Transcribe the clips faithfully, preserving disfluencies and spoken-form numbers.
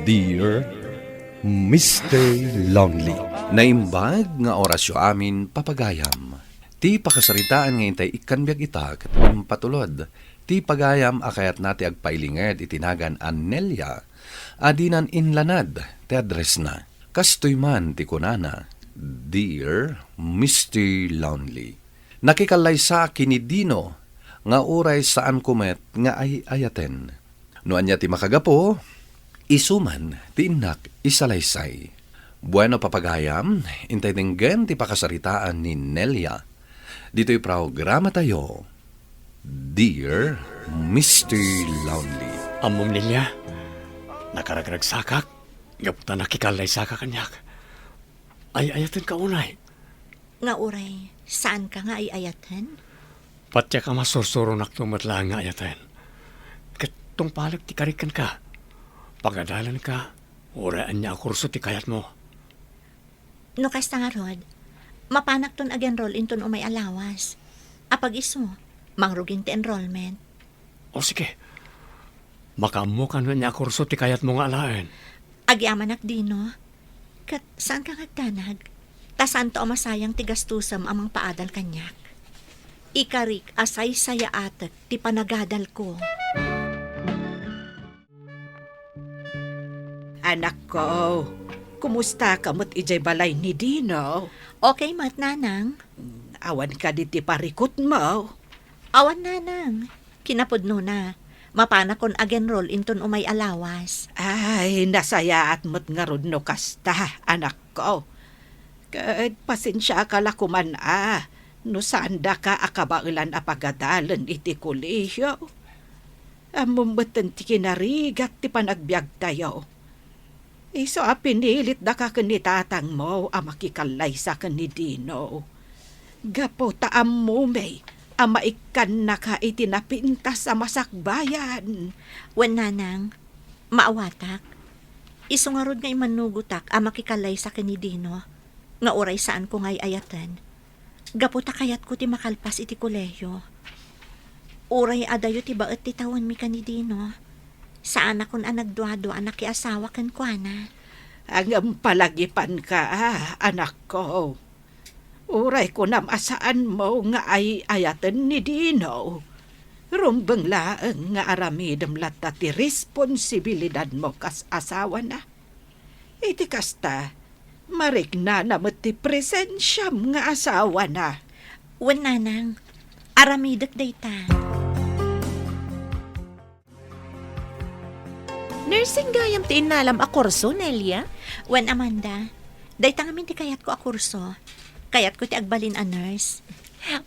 Dear Mister Lonely. Naimbag nga orasyo amin, papagayam. Ti pakasaritaan nga intay ikkan biag ita ket impatulod ti pagayam a kayatna ti agpailinged iti nagan a Nelia a dinan inlanad ti addressna. Kastoy man ti kunana, "Dear Mister Lonely, nakikallaysaak ken ni Dino nga uray saanko met nga ay-ayaten. No ania ti makagapu, isu man ti innak isalaysay." Bueno, papagayam, intay denggen ti pakasaritaan ni Nelia. Ditoy programatayo, Dear Mister Lonely. Ammom, Nelia, nakaragragsakak, gapu ta nakikallaysaka kaniak. Ay-ayatenka unay. Nga uray, saanka nga ay-ayaten? Patiek a masursuronakto met laeng nga ayaten. Ket tungpalek ti karik kenka. Pagadalenka, uray ania a kurso ti kayatmo. No kasta ngarud, mapanakton ag-enroll inton umay a lawas. Apag isu, mangrugin ti enrollment. O sige, makaammoka no ania a kurso ti kayatmo nga alaen. Agyamanak, Dino. Ket saanka nga agdanag, ta saanto a masayang ti gastusem a mangpaadal kaniak. Ikarik a saysayaatek ti panagadalko. Anakko, kumustaka met idiay balay ni Dino? Okay met, Nanang. Awan kadi ti parikutmo? Awan, Nanang. Kinapudnona, mapanakon ag-enroll inton umay a lawas. Ay, nasayaat met ngarud no kasta, anakko. Ket pasensiaka la koman a no saandaka a kabaelan a pagadalen iti kolehio. Ammom metten ti kinarigat ti panagbiagtayo. Isu a pinilitdaka ken ni tatangmo a makikallaysa ken ni Dino. Gapu ta ammomi a maikkannaka iti napintas a masakbayan. Wen, Nanang, maawatak. Isu ngarud nga immannugotak a makikallaysa ken ni Dino, nga uray saanko nga ay-ayaten. Gapu ta kayatko ti makalpas iti kolehio. Uray adayo ti baet ti tawenmi ken ni Dino, saanakon a nagduadua a nakiasawa kenkuana. Ngem palagipanka, a, anakko. Uray kunam a saanmo nga ay-ayaten ni Dino, rumbeng laeng nga aramidem latta ti responsibilidadmo kas asawana. Iti kasta, mariknana met ti presensiam nga asawana. Wen, Nanang, aramidek dayta. Nursing gayam ti innalam a kurso, Nelia? Wen, Amanda, dayta ngamin ti kayatko a kurso. Kayatko ti agbalin a nurse.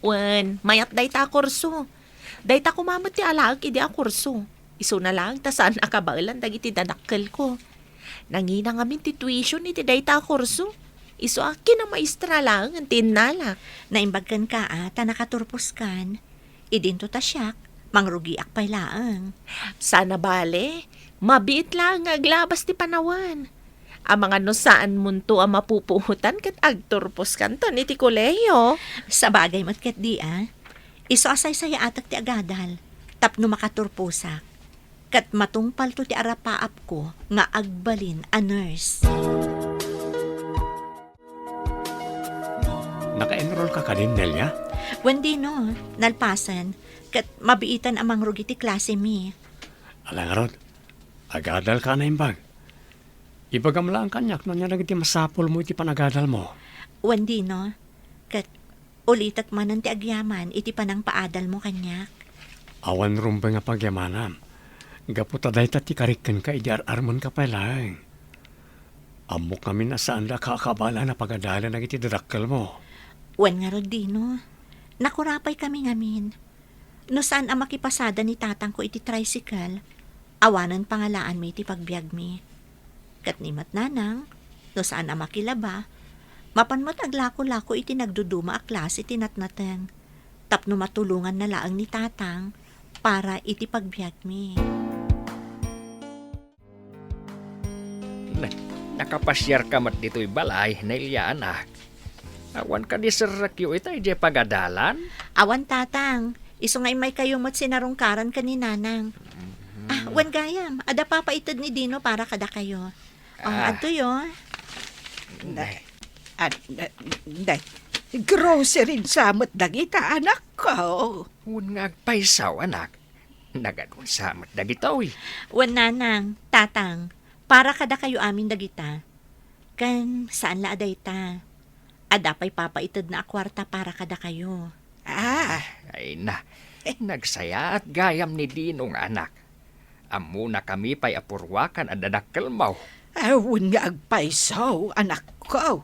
Wen, mayat dayta a kurso. Dayta koma met ti alaek idi a kurso. Isuna laeng ta saan a kabaelan dagiti dadakkelko. Nangina ngamin ti tuition iti dayta a kurso. Isu a kinamaestra laengen ti innalak. Naimbag kenka a ta nakaturposkan. Idinto ta siak, mangrugiak pay laeng. Saan a bale, mabiit laeng nga aglabas ti panawen. Amangan no saanmonto a mapupuotan ket agturposkanton iti kolehio. Sabagay met ketdi a. Isu a saysayaatek ti agadal tapno makaturposak. Ket matungpalto ti arapaapko nga agbalin a nurse. Naka-enroll ka kadin, Nelia? Wen, Dino, nalpasen, ket mabiitan a mangrugi ti klasemi. Ala ngarud, agadalka a naimbag. Ibagam laeng kaniak no ania dagiti masapulmo iti panagadalmo. Wen, Dino, ket ulitek manen ti agyaman iti panangpaadalmo kaniak. Awan rumbeng a pagyamanam, gapu ta dayta ti karik kenka idi ar-armenka pay laeng. Ammok ngamin a saanda a kaakabalan a pagadalen dagiti dadakkelmo. Wen ngarud, Dino, nakurapaykami ngamin. No saan a makipasada ni tatangko iti tricycle, awanen pangalaanmi iti pagbiagmi. Ket ni met nanang, no saan a makilaba, mapan met aglako-lako iti nagduduma a klase ti natnateng, tapno matulonganna laeng ni tatang para iti pagbiagmi. Na-, nakapasiarka met ditoy balay, Nelia, anak? Awan kadi serrekyo ita idiay pagadalan? Awan, tatang. Isu nga immaykayo met sinarungkaran ken ni nanang. Ah, Wen gayam, adda papaited ni Dino para kadakayo. O, Ah. adtoyo. Na, at, na, na, grocery sa met dagita, anakko. Wen nga agpayso, anak. Nagadu sa met dagitoy. Wen, nanang, tatang, para kadakayo amin dagita. Ken saan la a dayta. Adda pay papaitedna a kuarta para kadakayo. Ah. Ay na, nagsayaat gayam ni Dino nga anak. Ammonakami pay a purwakan a dadakkelmo. Awan nga agpayso, anakko.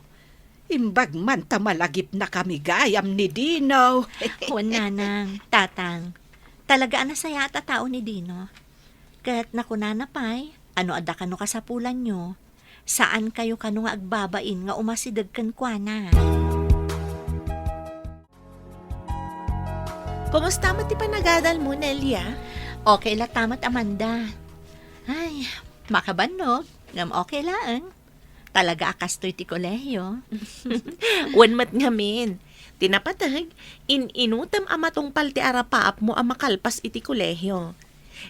Imbag man ta malagipnakami gayam ni Dino. Wen, nanang, tatang, talaga a nasayaat a tao ni Dino. Ket nakunana pay, a no adda kano kasapulanyo, saankayo kano nga agbabain nga umasideg kenkuana. Kumusta met ti panagadalmo, Nelia? Okay latta met, Amanda. Ay, makabannog, ngem okay laeng. Talaga a kastoy ti kolehio. Wen met ngamin. Ti napateg, in-inutem a matungpal ti arapaapmo a makalpas iti kolehio.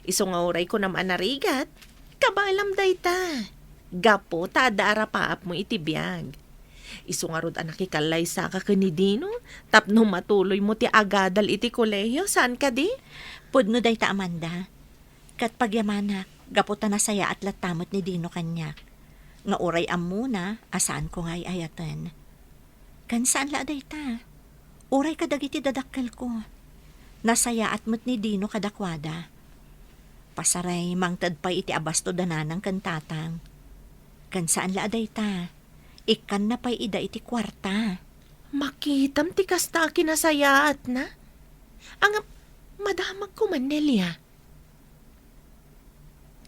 Isu nga uray kunam a narigat, kabaelam dayta. Gapu ta adda arapaapmo iti biag. Isu ngarud a nakikallaysaka ken ni Dino tapno matuloymo ti agadal iti kolehio, saan kadi? Pudno dayta, Amanda. Ket pagyamanak, gapu ta nasayaat latta met ni Dino kaniak, nga uray ammona a saanko nga ay-ayaten. Ken saan la a dayta, uray kadagiti dadakkelko, nasayaat met ni Dino kadakuada. Pasaray, mangted pay iti abasto da nanang ken tatang. Ken saan la a dayta, ikkanna pay ida iti kuarta. Makitam ti kasta a kinasayaatna? Ngem, madamagko man, Nelia.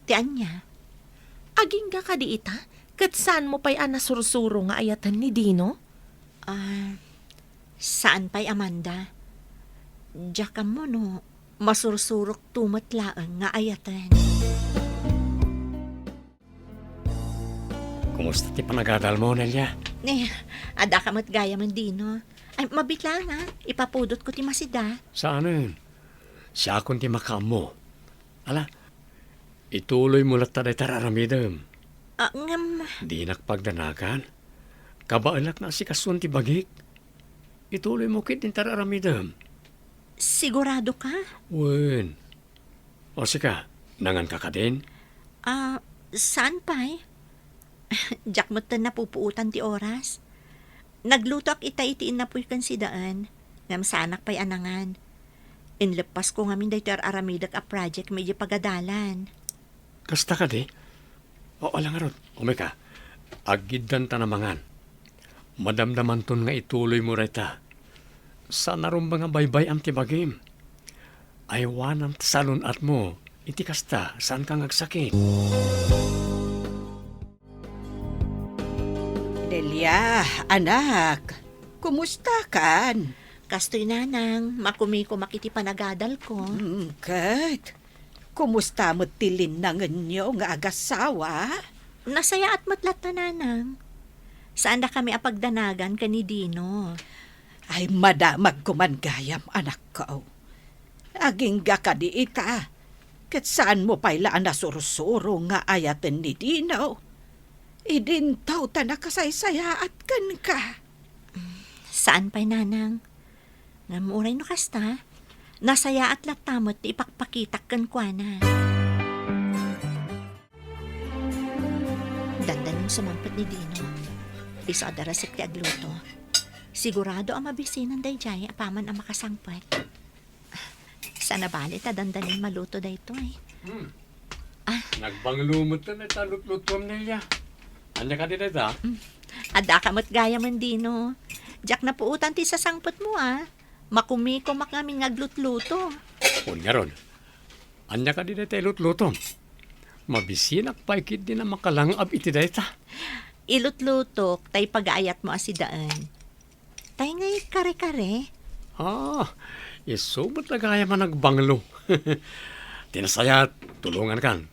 Ti ania? Agingga kadi ita, ket saanmo pay a nasursuro nga ayaten ni Dino? Ah, saan pay, Amanda. Diak ammo no masursurokto met laeng nga ayaten. Kumusta ti panagadalmo, Nelia? Eh, addaka met gayam, Dino. Ay, mabiit laeng, a. Ipapudotko ti masida. Saanen. Siakon ti makaammo. Ala, ituloymo latta dayta ar-aramidem. Ah, ngem. Dinak pagdanagan. Kabaelak nga asikasuon ti bagik. Ituloymo ketdi ti ar-aramidem. Sigurado ka? Wen. O sika, nanganka kadin? Ah, saan pay? Diak metten napupuotan ti oras. Naglutoak ita iti innapoy ken sidaen, ngem saanak pay a nangan. Inleppasko ngamin daytoy ar-aramidek a project idiay pagadalan. Kasta kadi? O, ala ngarud, umay ka. Aggiddanta a mangan. Madamdamanton nga ituloymo dayta. Saan a rumbeng a baybay-am ti bagim. Aywanam ta salun-atmo iti kasta, saanka nga agsakit. Delia, anak, kumustakan? Kastoy, nanang, makumikomak iti panagadalko. Mm, ket, kumusta met ti linnangenyo nga agasawa? Nasayaat met latta, nanang. Saandakami a pagdanagan ken ni Dino. Ay, madamagko man gayam, anakko. Agingga kadi ita, ket saanmo pay la a nasursuro nga ayaten ni Dino. Idinto ta nakasaysayaat kenka. Saan pay, nanang. Ngem uray no kasta, nasayaat latta met ti ipakpakitak kenkuana. Dandanin sumangpet ni Dino. Isu a darasek ti agluto. Sigurado a mabisinan daydiay apaman a makasangpet. Saan a bale ta dandanin maluto daytoy. Hmm. Ah. Nagbanglo met ta lutlutom, Nelia. Ania kadi dayta? Hmm. Addaka met gayam, Dino. Diak napuotan ti sasangpetmo, a. Makumikomak ngamin nga aglutluto. Wen ngarud, ania kadi dayta ilutlutom? Mabisinak pay ketdi a makalang-ab iti dayta. Ilutlutok tay pagaayatmo a sidaen. Tay ngay kare-kare? Ah, isu met a gayam a nagbanglo. Ti nasayaat, tulongankan.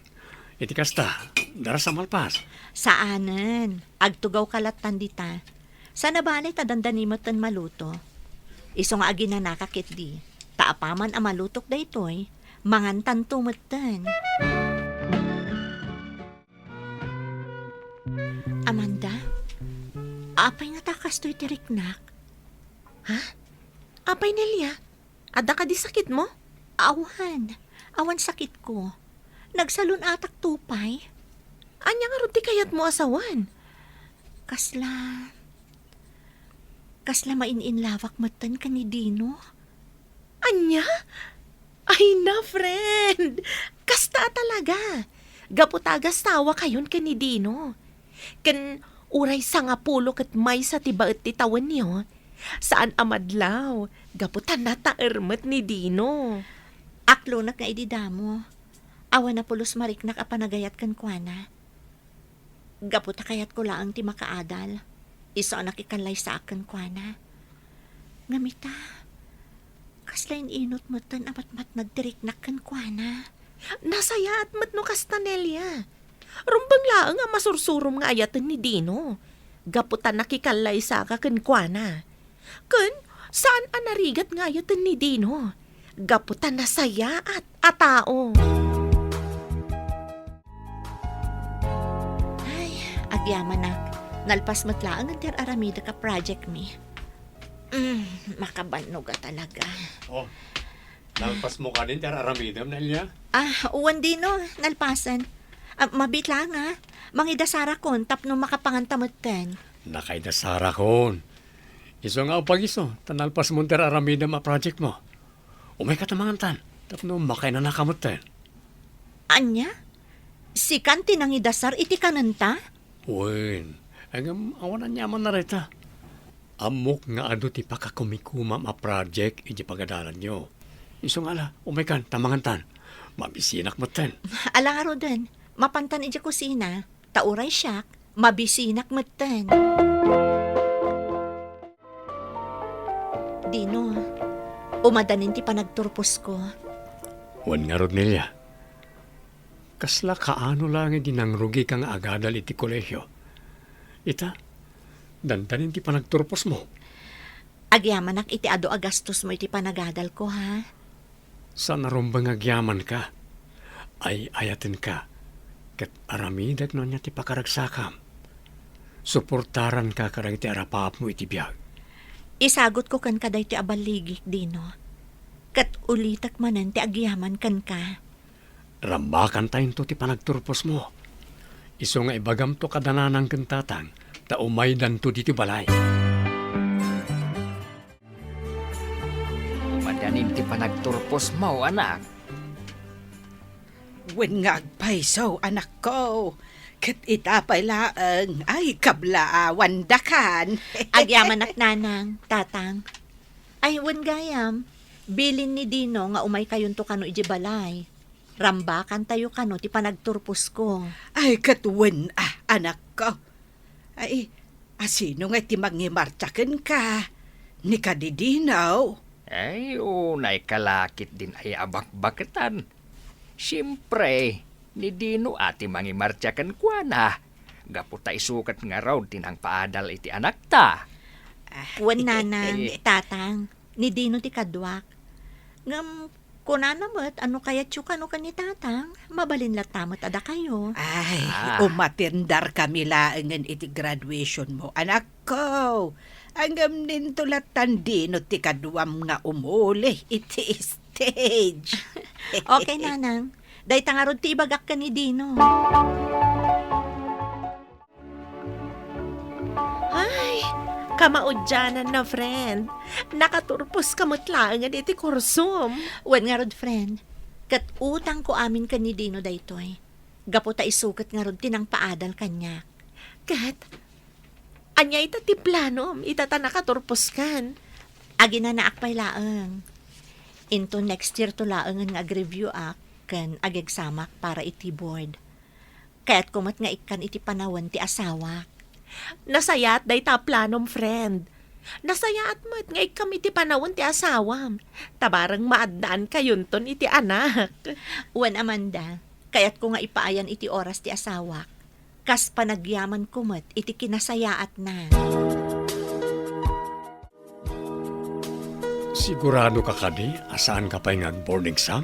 Iti kasta, darasa malpas. Saanen. Agtugawka lattan dita. Saan a bale ta dandani metten maluto. Isu nga aginanaka ketdi, ta apaman a malutok daytoy, mangantanto metten. Apay ngata kastoy ti riknak? Ha? Apay, Nelia? Adda kadi sakitmo? Awan. Awan sakitko. Nagsalun-atak to pay. Ania ngarud ti kayatmo a sawen? Kasla, kasla main-inlawak metten ken ni Dino. Ania? Ay na, friend! Kasta a talaga! Gapu ta agasawakayon ken ni Dino. Ken uray sangapulo ket maysa ti baet ti tawenyo, saan a madlaw, gapu ta nataer met ni Dino. Aklonek nga idi damo, awan a pulos mariknak a panagayat kenkuana. Gapu ta kayatko laeng ti makaadal, isu a nakikallaysaak kenkuana. Ngem ita, kasla in-inut metten a matmatnag ti riknak kenkuana. Nasayaat met no kasta, Nelia. Rumbeng laeng a masursurom nga ayaten ni Dino, gapu ta nakikallaysaka kenkuana. Ken saan a narigat nga ayaten ni Dino, gapu ta nasayaat a tao. Ay, agyamanak. Nalpas met laeng ti ar-aramidek a project mi. Mm, makabannog a talaga. Oh, nalpasmo kadi ti ar-aramidem, Nelia? Ah, wen Dino, nalpasen. Ah, mabiit laeng, ah. Mangidasarakon tapno makapanganta metten. Nakaidasarakon. Isu nga upagiso, ta nalpasmo ti ar-aramidem a project mo. Umayka ta mangantan, tapno makainanaka metten. Ania? Sikan ti nangidasar iti kanenta? Wen, ngem awan aniamanna dayta. Ammok nga adu ti pakakumikumam a project iti pagadalanyo. Isu nga ala, umaykan ta mangantan. Mabisinak metten. Ala ngaruden, mapantan iti kusina, ta uray siak, mabisinak metten. Dino, umadanin ti panagturposko. Wen ngarud, Nelia. Kasla kaano laeng idi nangrugika nga agadal iti kolehio. Ita, dandanin ti panagturposmo. Agyamanak iti adu a gastosmo iti panagadalko, ha? Saan a rumbeng nga agyamanka. Ay-ayatenka. Ket aramidek no ania ti pakaragsakam. Suportaranka kadagiti arapaapmo iti biag. Isagutko kenka daytoy a balligik, Dino. Ket ulitek manen ti agyaman kenka. Rambakantayonto ti panagturposmo. Isu nga ibagamto kada nanang ken tatang, ta umaydanto ditoy balay. Umadanin ti panagturposmo, anak. Wen nga agpayso, anakko. Ket ita pay laeng, ay, kablaawandakan. Agyamanak, nanang, tatang. Ay, wen gayam, bilin ni Dino nga umaykayonto kano idiay balay. Rambakantayo kano ti panagturposko. Ay, ket wen a, anakko. Ay, asino nga ti mangimartia kenka? Ni kadi Dino? Ay, unay ka la ketdin ay a bakbaketan. Siempre, ni Dino a ti mangimartia kenkuana. Gapu ta isu ket ngarud ti nangpaadal iti anakta. Ah. Wen, nanang, tatang, ni Dino ti kaduak. Ngem, kunana met a no kayatyo kano ken ni tatang, mabalin latta met a dakayo. Ay, ah, umatendarkami laengen iti graduationmo, anakko. Ngem ninto lattan Dino ti kaduam nga umuli iti stage. Okay, nanang. Dayta ngarud ti ibagak ken ni Dino. Ay, kamaudiananna, friend. Nakaturposka met laengen iti kursom. Wen ngarud, friend. Ket utangko amin ken ni Dino daytoy. Gapu ta isu ket ngarud ti nangpaadal kaniak. Ket, ania ita ti planom ita ta nakaturposkan? Aginanaak pay laeng. Inton next year to laengen nga ag-review ak ken agegsamak para iti board. Kayatko met nga ikkan iti panawen ti asawak. Nasayaat dayta a planom, friend. Nasayaat met nga ikkam iti panawen ti asawam. Ta bareng maaddankayonton iti anak. Wen, Amanda, kayatko nga ipaayan iti oras ti asawak. Kas panagyamanko met iti kinasayaatna. Siguradoka kadi a saanka pay nga ag-board exam?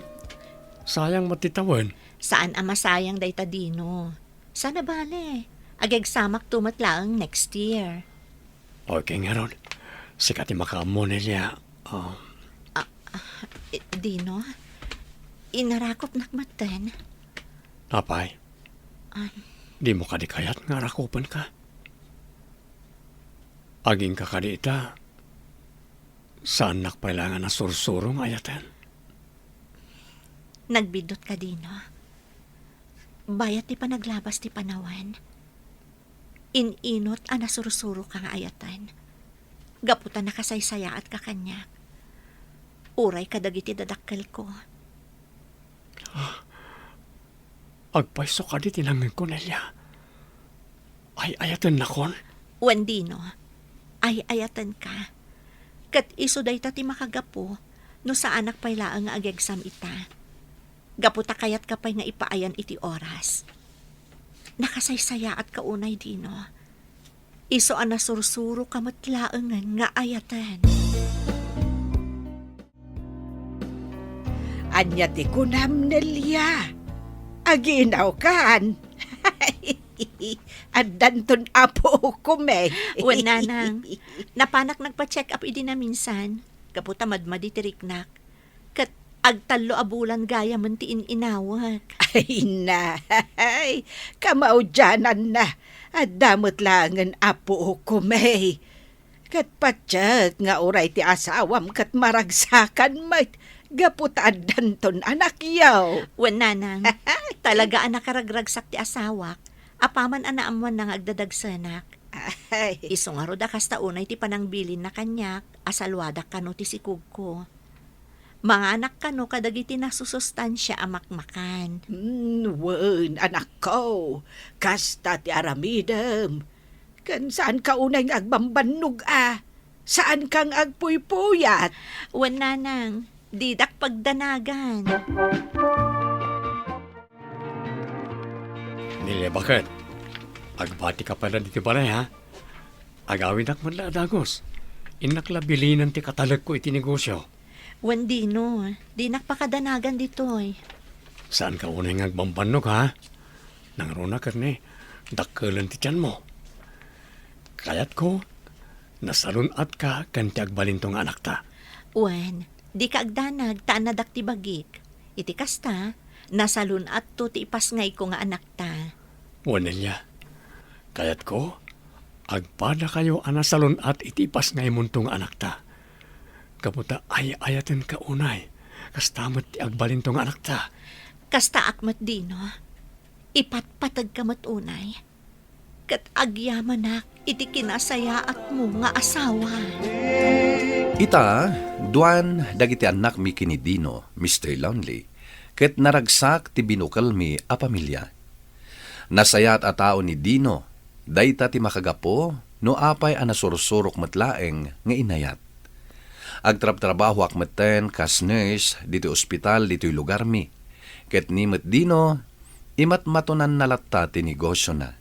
Sayang met ti tawen. Saan a masayang dayta, Dino. Saan a bale, agegsamakto met laeng next year. Okay ngarud. Sika ti makaammo, Nelia. Ah, Ah, eh, Dino, inarakopnak metten. Apay, Ah, dimo kadi kayat nga arakopenka? Agingga kadi ita, saannak pay laeng a nasursuro nga ayaten. Nagbiddut ka, Dino. Bayat ti panaglabas ti panawen, in-inut a nasursuroka nga ayaten. Gapu ta nakasaysayaatka kaniak. Uray kadagiti dadakkelko. Agpayso kadi ti nangngegko, Nelia. Ay-ayatennakon? Wen, Dino, ay-ayatenka. Ket isu dayta ti makagapu no saanak pay laeng nga agegsam ita. Gapu ta kayatka pay nga ipaayan iti oras. Nakasaysayaatka unay, Dino. Isu a nasursuroka met laengen nga ayaten. Ania ti kunam, Nelia? Aginawkan? Addanton apo ukom, eh. Wen, Nanang. Napanak nagpa-check up idi naminsan. Gapu ta madmadi ti riknak. Ket agtallo a bulan gayamen ti in-inawek. Ay, nay, kamaudiananna. Adda met laengen apo ukom, eh. Ket patiek nga uray ti asawam ket maragsakan met gapu ta addanton anakyo. Wen, Nanang, talaga a nakaragragsak ti asawak, apaman a naammoanna nga agdadagsenak. Ay. Isu ngarud a kasta unay ti panangbilinna kaniak a saluadak kano ti sikugko. Manganak kano kadagiti nasusustansia a makmakan. Hmm, wen, anakko, kasta ti aramidem. Ken saanka unay nga agbambannog a? Saanka nga agpuypuyat? Wen, Nanang, didak pagdanagan. Nelia, baket? Agbatika pay la ditoy balay, ha? Agawidak met la a dagus. Innak la bilinen ti katalekko iti negosio. Wen, Dino, dinak pakadanagan ditoy. Saanka unay nga agbambannog, ha? Nangruna ket ni, dakkelen ti tianmo. Kayatko, nasalun-atka ken ti agbalinto nga anakta. Wen, dika agdanag ta annadak ti bagik. Iti kasta, nasalun-atto ti ipasngayko nga anakta. Wen, Nelia, kayatko, agpadakayo a nasalun-at iti ipasngaymonto nga anakta. Gapu ta ay-ayatenka unay, kasta met ti agbalinto nga anakta. Kastaak met, Dino. Ipatpategka met unay. Ket agyamanak iti kinasayaatmo nga asawa. Ita, duan dagiti annakmi ken ni Dino, Mister Lonely, ket naragsak ti binukelmi a pamilia. Nasayaat a tao ni Dino, dayta ti makagapu no apay a nasursurok met laeng nga inayat. Agtrabtrabahoak metten kas nurse ditoy ospital ditoy lugarmi, ket ni met Dino, imatmatonanna latta ti negosiona.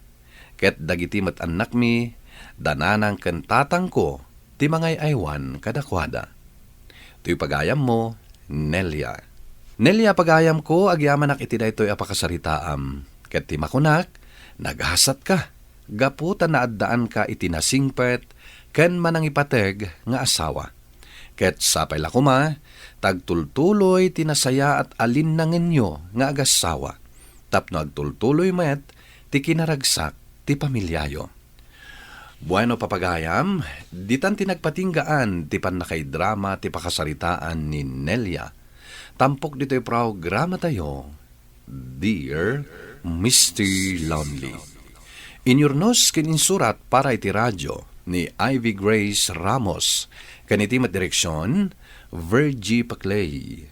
Ket dagiti met annakmi, da nanang ken tatangko ti mangay-aywan kadakuada. Toy pagayammo, Nelia. Nelia, pagayamko, agyamanak iti daytoy a pakasaritaam. Ket ti makunak, naghasatka, gapu ta naaddaanka iti nasingpet ken manangipateg nga asawa. Ket sapay la koma, ta agtultuloy ti nasayaat a linnangenyo nga agassawa, tapno agtultuloy met ti kinaragsak ti pamiliayo. Bueno, papagayam, ditan ti nagpatinggaan ti pannakaidrama ti pakasaritaan ni Nelia. Tampok ditoy programatayo, Dear Mister Lonely. Inyurnos ken insurat para iti radio ni Ivy Grace Ramos, ken iti met direksion, Virgie Paclay.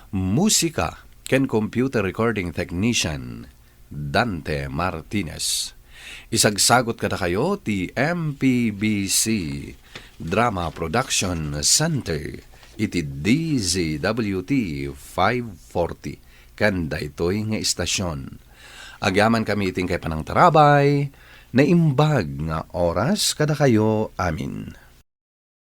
Musika ken computer recording technician, Dante Martinez. Isagsagot kadakayo ti M P B C Drama Production Center iti D Z W T five forty ken daytoy nga istasion. Agyamankami iti inkay panangtarabay, naimbag nga oras kadakayo amin.